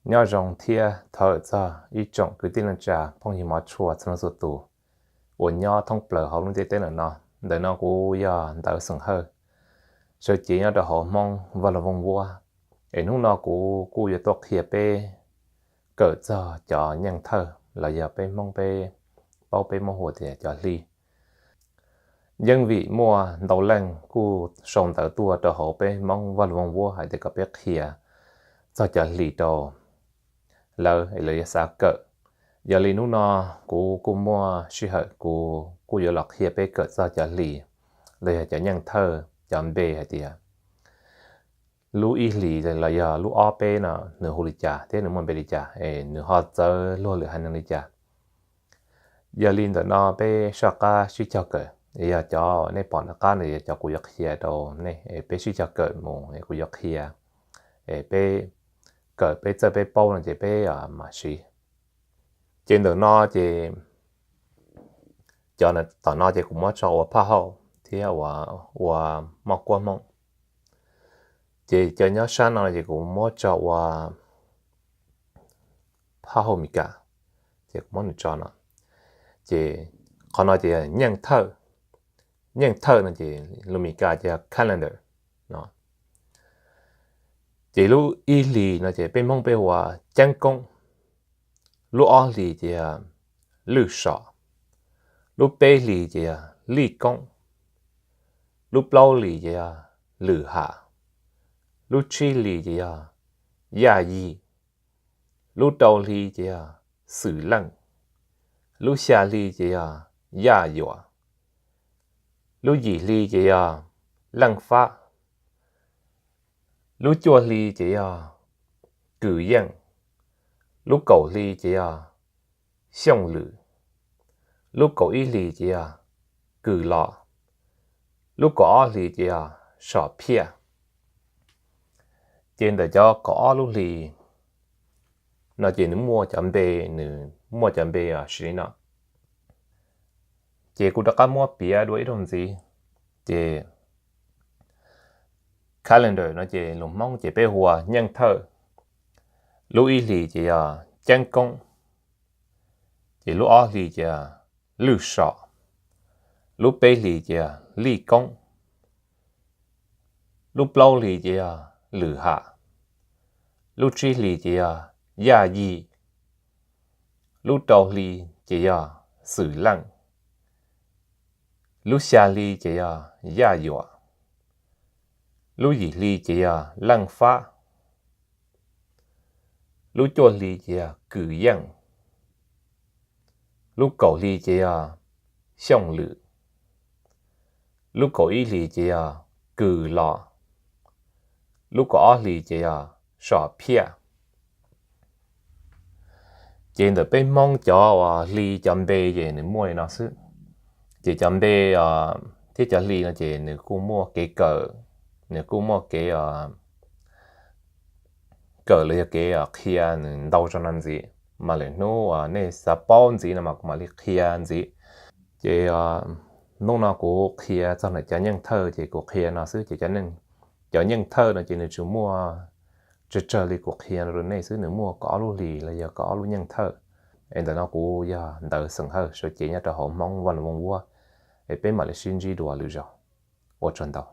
Nyob zoo thiab thov txog ib tsoom kwv tij neej tsa phooj ywg mov tshua txhua leej txhua tus uas nyob thoob plaws hauv lub ntiaj teb ntawm no. Ntawm no kuv yog Ntawv Xeem Hawj, sawv cev nyob rau hauv Hmoob Vaj Lug Voog Vuab. Es hnub no kuv kuj yuav tuaj qhia peb kawm txog cov nyeej thawj los yog peb Hmoob peb paub peb Hmoob hu tias cov hli. Yeej vim muaj ntau leej kuj sau ntawv tuaj rau hauv peb Hmoob Vaj Lug Voog Vuab hais tias kom peb qhia txog cov hlis rau lawv es lawv yuav xav kawm. Yog li hnub no kuv kuj muaj sij hawm kuv kuj yuav los qhia peb kawm txog cov hlis los yog cov nyeej thawj, cov npe hais tias lub ib hlis los yog lub ob peb no nws hu li cas thiab nws muaj npe li cas es nws ho txawv luag lwm haiv neeg li cas. Yog li ntawm no peb soj qab sib cog kawm, yog cov nej pom nram qab ntawd yog cov kuv yuav qhia rau nej, peb sib cog kawm mus es kuv yuav qhia, es peb kawm peb txawj peb paub no ces peb mam siv. Ces ntawm no ces cov tom no ces kuv muab tso ua phaj hauj thiab ua moj kuab Hmoob. Ces cov nyob sab no ces kuv muab tso ua phaj hauj Meskas, ces kuv muab nws tso no. Ces qhov no ces nyeej thawj, nyeej thawj no ces lus Meskas ces yog calendar no. Ces lub ib hlis no ces peb Hmoob peb hu ua ceeb koob, lub ob hlis ces yog lwj som, lub peb hlis ces yog lij koob, lub plaub hlis ces yog lwm ham, lub tsib hlis ces yog yaj yim, lub rau hli ces yog xwm leej, lub xya hli ces yog yaj yuam, lub yim hli ces yog leej fab, lub cuaj hli ces yog kws yeej, lub kaum hli ces yog xyooj lwm, lub kaum ib hlis ces yog kws los, lub kaum ob hlis ces yog som phiaj. Ces ntawm cov kaum ob lub hlis no ces nws muaj cov npe, nws muaj cov npe siv li no. Ces kuv rov qab muab piav dua ib zaug ntxiv. Ces calendar no ces lus Hmoob ces peb hu ua nyeej thawj. Lub ib hlis ces yog ceeb koob, ces lub ob hlis ces yog lwj som, lub peb hlis ces yog lij koob, lub plaub hlis ces yog lwm ham, lub tsib hlis ces yog yaj yim, lub rau hli ces yog xwm leej, lub xya hli ces yog yaj yuam, lub yim hli ces yog leej fab, lub cuaj hli ces yog kws yeej, lub kaum hli ces yog xyooj lwm, lub kaum ib hlis ces yog kws los, lub kaum ob hlis ces yog som phiaj. Ces ntawm peb Hmoob cov uas hli cov npe ces nws muaj li no xwb. Ces cov npe thiab cov hli no ces nws kuj muaj kev kawm, nws kuj muaj kev kawm los yog kev qhia nws ntau tso no ntxiv. Mas lwm hnub uas nej xav paub ntxiv no mas kuv mam li qhia ntxiv. Ces hnub no kuv qhia txog ntawm cov nyeej thawj ces kuv qhia no xwb. Ces cov nyeej thawj no ces nws tsuas muaj tsawg tsawg li kuv qhia no rau nej xwb, nws muaj kaum ob lub hlis los yog kaum ob lub nyeej thawj. Es ntawm no kuv yog Ntawv Xeem Hawj, sawv cev nyob rau hauv Hmoob Vaj Lug Voog Vuab. Es peb mam li sib ntsib dua lwm zaus. Ua tsaug ntau.